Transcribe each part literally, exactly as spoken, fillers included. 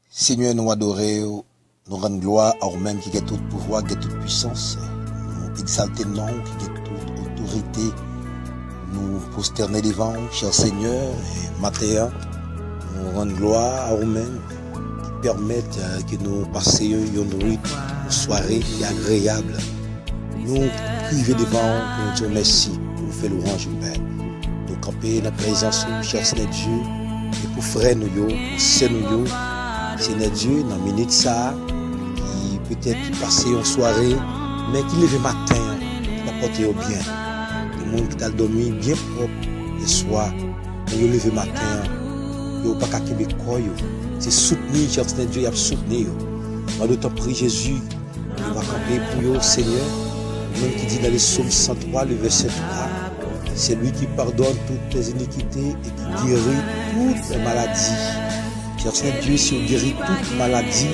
Senyè, nou adore w, nou rann glwa a ou menm ki gen tout pouvwa, gen tout pwisans. Nou egzalte non w ki gen tout otorite. Nou pwostène devan w, chè Senyè, e maten an, nou rann glwa a ou menm ki pèmèt, eh, ke nou pase yon nwit, yon sware ki agreyab. Nou rive devan w pou nou di w mèsi, pou nou fè lwanj ou, Pè. Nou kanpe nan prezans ou, chè Senyè Dye, e pou frè nou yo, pou sè nou yo, Senyè Dye, nan minit sa a, ki petèt ki pase yon sware, men ki leve maten an, ki pa pòte yo byen. Gen moun ki t al dòmi byen pwòp yè swa, men yo leve maten an, yo pa ka kenbe kò yo. Se soutni, chè Senyè Dye, y ap soutni yo. Mande w tanpri, Jezi, nou va kanpe pou yo, Senyè. Ou menm ki di nan le Sòm san twa, le vèsè twa, c'est lui qui pardonne toutes tes iniquités et qui guérit toute maladie. Chè Senyè Dye, si w geri tout maladi,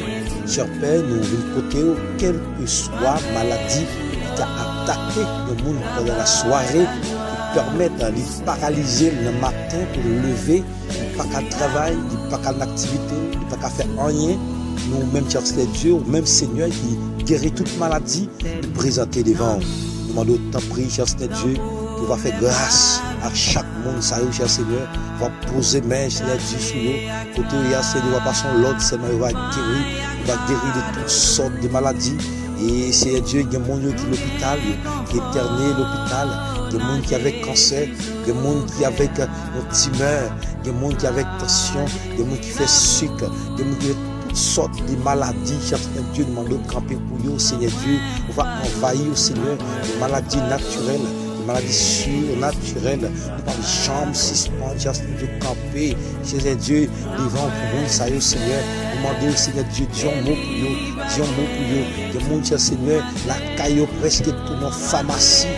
chè Pè, nou vin kote w, kèlkeswa maladi ki ka atake yon moun pandan lasware, ki pèmèt li paralize l nan maten pou l leve, li pa ka travay, li pa ka nan aktivite, li pa ka fè anyen. Nou menm, chè Senyè Dye, ou menm Senyè ki geri tout maladi, nou prezante devan w. Nou mande w tanpri, chè Senyè Dye, pou w va fè gras a chak moun sa yo, chè Senyè. W va poze men, Senyè Dye, sou yo. Kote yo ye a, Senyè Dye, w va pase yon lòd sèlman, yo va geri, yo va geri de tout sòt de maladi. E Senyè Dye, gen moun yo ki lopital, yo ki entène lopital, gen moun ki avèk kansè, gen moun ki avèk, euh, yon timè, gen moun ki avèk tansyon, gen moun ki fè sik, gen moun ki fè tout sòt de maladi, chè Senyè Dye, nou mande w kanpe pou yo, Senyè Dye, ou va anvayi yo, Senyè, de maladi natirèl, de maladi sirnatirèl, nou p ap janm sispann, chè Senyè Dye, kanpe, Senyè Dye, devan pou moun sa yo, Senyè, nou mande w, Senyè Dye, di yon mo pou yo, di yon mo pou yo, gen moun, chè Senyè, lakay yo prèske tounen yon famasi,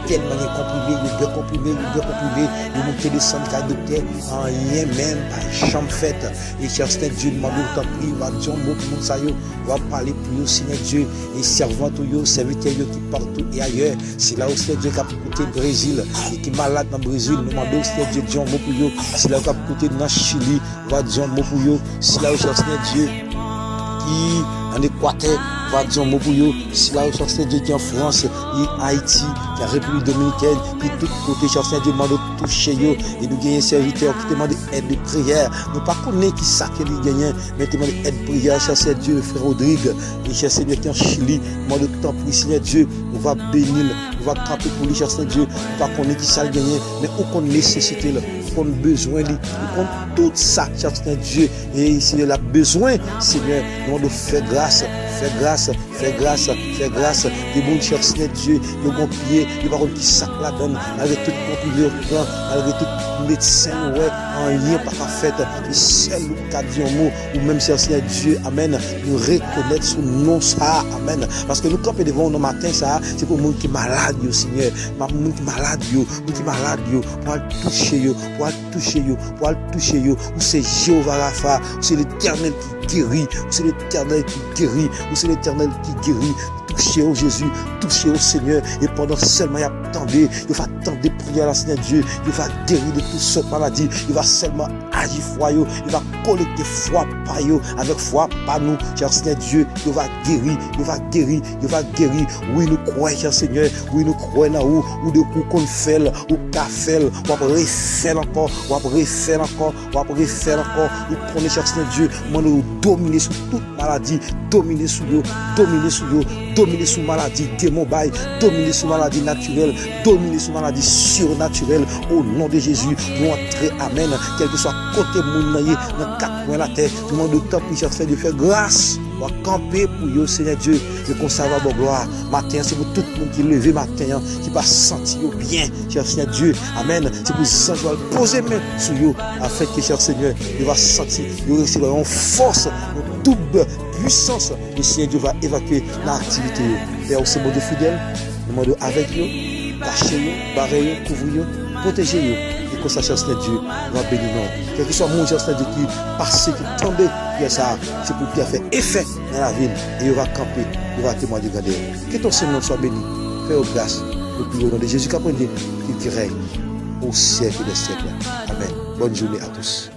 tèlman gen konprime, yo bwè konprime, yo bwè konprime, yo moute desann kay doktè, anyen menm pa janm fèt. E chè Senyè Dye, nou mande w tanpri, w ap di yon mo pou moun sa yo, w ap pale pou yo, Senyè Dye, e sèvant ou yo, sèvitè yo ki patou e ayè, sila yo, Senyè Dye, k ap koute Brezil, e ki malad nan Brezil, nou mande w, Senyè Dye, di yon mo pou yo, sila yo k ap koute nan Chili, w ap di yon mo pou yo, sila yo, chè Senyè Dye, ki an Ekwatè, w ap di yon mo pou yo, sila yo, chè Senyè Dye, ki an Frans, ki Ayiti, ki an Repiblik Dominikèn, ki tout kote, chè Senyè Dye, mande w touche yo, e nou genyen sèvitè ki te mande èd de priyè, nou pa konnen ki sa ke li genyen, men te mande èd priyè, chè Senyè Dye, frè Rodrig, e chè Senyè ki an Chili, mande w tanpri, Senyè Dye, ou va beni l, ou va kanpe pou li, chè Senyè Dye, ou pa konnen ki sa l genyen, men ou konn nesesite l, ou konn bezwen li, ou konn tout sa, chè Senyè Dye, e Senyè l ap bezwen, Senyè, nou mande w fè gras, fè gras, fè gras, fè gras, gen moun, chè Senyè Dye, yo gon pye, yo pa konn ki sa k ladan l, malgre tout konpime yo pran, malgre tout medsen yo wè, anyen pa ka fèt, e sèl ou ka di yon mo, ou menm, chè Senyè Dye, amèn, nou rekonèt sou non sa a, amèn, paske nou kanpe devan w nan maten sa a, se pou moun ki malad yo, Senyè, ma-, moun ki malad yo, moun ki malad yo, pou al touche yo, pou al touche yo, pou al touche yo, ou se Jewova Rafa, ou se Letènèl ki geri, ou se Letènèl ki geri, ou se Letènèl ki geri, touche yo, Jezi, touche yo, Senyè, e pandan sèlman y ap tande, yo va tande priyè la, Senyè Dye, yo va geri de tout sòt maladi, yo va sèlman aji fwa yo, yo va konekte fwa pa yo avèk fwa pa nou, chè Senyè Dye, yo va geri, yo va geri, yo va geri. Wi, nou kwè, chè Senyè, wi, nou kwè nan ou, ou de kou konn fè l, ou ka fè l, w ap refè l ankò, w ap refè l ankò, w ap refè l ankò, ou konnen, chè Senyè Dye, mande w domine sou tout maladi, domine sou yo, domine sou yo, domine sou maladi demon bay, domine sou maladi natirèl, domine sou maladi sirnatirèl, o non de Jezi, nou antre, amèn, kèlkeswa kote moun nan ye, nan kat kwen latè, nou mande w tanpri, chè Senyè Dye, fè gras, w ap kanpe pou yo, Senyè Dye, e konsa w ap ba w glwa, maten an, se pou tout moun ki leve maten an, ki pa santi yo byen, chè Senyè Dye, amèn, se pou zanj yo al poze men sou yo, afenke, chè Senyè, yo va santi, yo resevwa yon fòs, yon doub pwisans, le Senyè Dye va evakye nan aktivite yo. Pè, ou se Bondye fidèl, nou mande w avèk yo, kache yo, bare yo, kouvri yo, pwoteje yo. E konsa, chè Senyè Dye, w ap beni non w. Kèlkeswa moun, chè Senyè Dye, ki pase, ki tande priyè sa a, se pou priyè a fè efè nan lavi l, e yo va kanpe, yo va temwanye grandè w. Que ton Saint nom soit béni. Fè yo gras, nou priye o non de Jezi k ap renye, ki, ki règne au siècle des siècles. Amèn. Bonne journée à tous.